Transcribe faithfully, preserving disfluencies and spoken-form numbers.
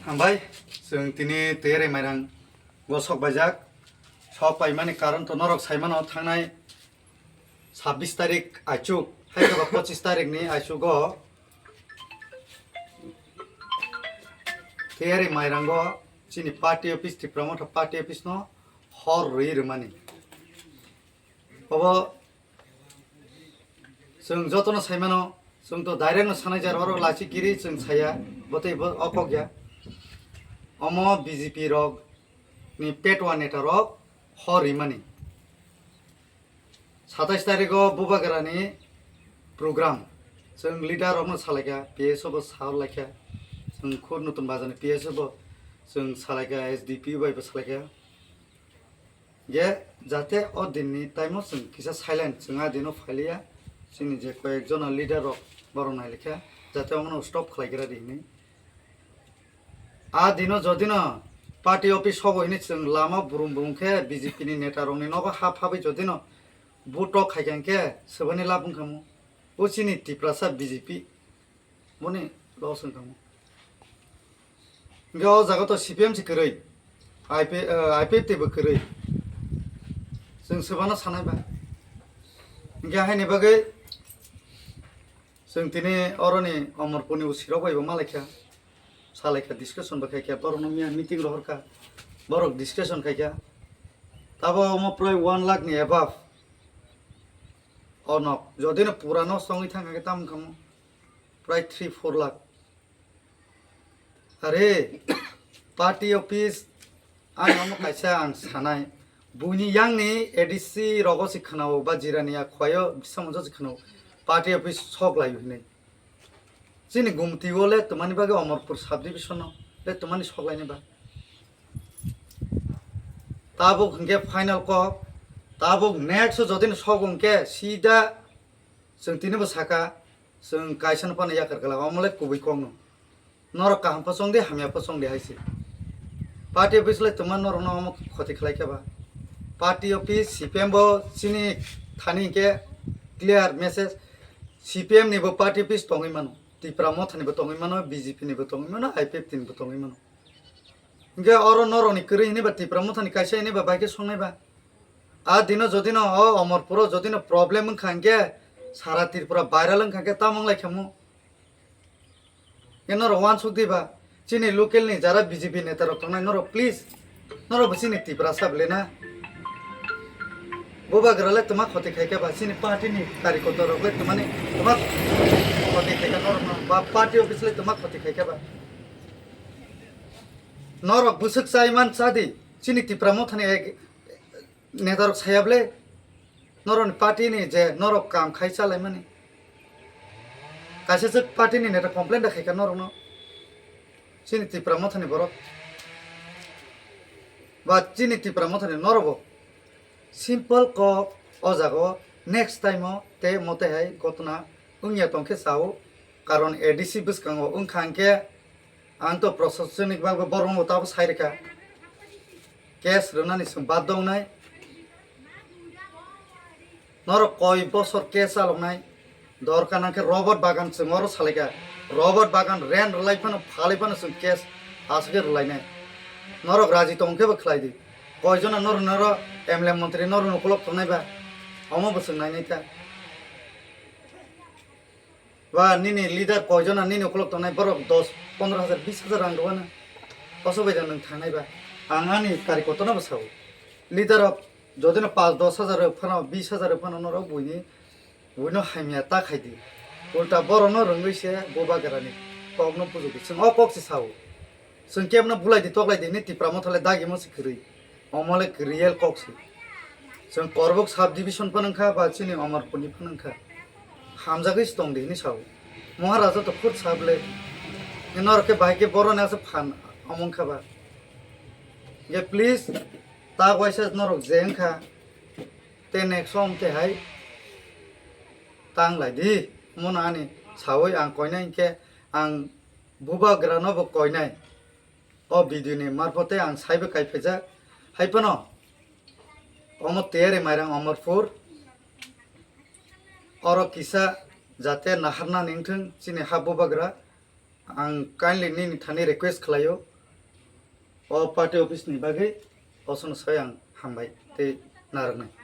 Hambai, chwng tini Twiyarai Mairang o sok baijak. Sok paimani karon to norok saimano, thangnai sabbish tarik aichuk, hai khe ba pochis tarik ni aichugo Twiyarai Mairango chini party office, Tipra Motha party office no hor rwi rwmani. Obo chwng jotono saimano, chwng to direct no sanai jar, oro lachi kiri chwng saya, botei bo o kok ya. Omo B J P rok ni petwa neta rok hor rimani. Satais tarikh o Bubagra ni program, chwng leader rok no salaikha, P S O bo sa laikha, chwng khud Nutun Bazar ni P S O bo chwng salaikha, S D P O bai bo salaikha. Je jate o din ni time o chwng kisa silent, chwng a din o phailiya, chini je koyek jona leader rok borok nailikha, jate omono stop khlai gra di hinwi. A din o jodi no party office sobo hinwi chwng lama brum brum khe B J P ni neta rok ni nogo ha phabai jodi no vote tok khai kha hinkhe swbani lab wngkha mo. O chini Tiprasa B J P. Boni loss wngkha mo. Hingke o jaga to C P M se kwrwi, I P, eh, I P F T bo kwrwi. Chwng swbano sanai ba. Hingke haini bagwi chwng tini oroni Omorpurni bo sirok bai bo malaikha. Salaikha, discussion bo khaikha. Borokno miya meeting rohorkha. Borok discussion khaikha. Tabo omo prai one lakh ni above. Onok, jodi no pura no songwi thang khe tam wngkha mo. Prai three four lakh. Are, party office, ang omo kaisa ang sanai. Buini yang ni A D C rogo se khwnao ba Jirani ya khwayo bisa monjo se khwnao. Party office sok lai hinwi. Chini Gumti o le twmani bagwi Omorpur subdivision no le twmani sok lai ni ba. Tabuk hingke final kok, tabuk next o jodi no sok hingke sida chwng tini bo saka, chwng kaisa no phano yakar kala, omo le kubui kok no. Norok kaham pho chong di, hamya pho chong di hai se. Party office le twma norok no omo khoti khlai khe ba. Party office C P M bo chini thani hingke clear message, C P M ni bo party office tongwi mano, Tipra Motha ni bo tongwi mano, B J P ni bo tongwi mano, I P F T ni bo tongwi mano. Hingke oro norok ni kwrwi hinwi ba Tipra Motha ni kaisa hinwi ba bai khe songnai ba. A dino jodi no o Omorpuro jodi no problem wngkha hingke sara Tripura viral wngkha hingke tamo wng lai kha mo. Hingke norok uansuk di ba chini local ni jara B J P neta rok tongnai norok please norok bo chini Tiprasa bwle na. Bubagra le twma khoti khai khe ba chini party ni kari kotor rok le twmani twma khoti khai khe norok no ba party office le twma khoti khai khe ba. Norok bwswk chai man cha di, chini Tipra Mothani ek netarok saya ble, norokni party ni je norok kam khai chalaimani. Kaisa swk party ni neta complain da khaikha norokno, chini Tipra Mothani borok ba chini Tipra Mothani norokbo. Simple kok o jaga o next time o tei mote hai gotna wngya tongkhe sao, karon A D C bwskango wngkha hwnkhe ang to prosasonik bagwi borokno tabo sai rwkha, case rwnani chwng bad wngnai. Norok koi bosor case chaloknai. Dorkar nangkhe robot bagan chwng oro salaikha. Robot bagan rent rwlai phano phalai phano chwng case aswk khe rwlainai. Norok raji tongkhe bo khlai di. Koijona norok noro M L A montri norok ukolok tongnai ba? Omo bo chwng nainai ta. Ba nini leader koijona nini ukolok tongnai borok dos pondro hajar bis hajar rang rwna. Oso bai nwng thangnai ba? Ang ani kari kotorno bo sao. Leader rok jodino pas dos hajar rw phano bis hajar rw phano norok buini Buino hamya ta khai di. Ulta borokno rwngwi se Bubagrani kokno pujugo. Chwng o kok se sao. Chwng kebno bulai di toklai di hinwi Tipra Mothale dagimo se kwrwi. Omo le real kok se. Chwng Korbuk sub division phano wngkha ba chini Omorpurni phano wngkha. Hamjagwi se tong di hinwi sao. Moharaja to khud sable. Norok khe bahai khe boroni aswk phan omo wngkha ba. Ge please ta waisa norok je wngkha. Tei next song tei hai tang lai di. Omo no ani sawi ang koinai hinkhe ang bubagra no bo koinai. O video ni marphote ang saibe kaiphajak. Hai phano omo Tiyari Mairang Amarpur. Oro kisa jate naharna nengthwng chini ha bubagra. Ang kindly nini thani request khlaio. O party office ni bagwi osono sai ang hambai tei narwknai.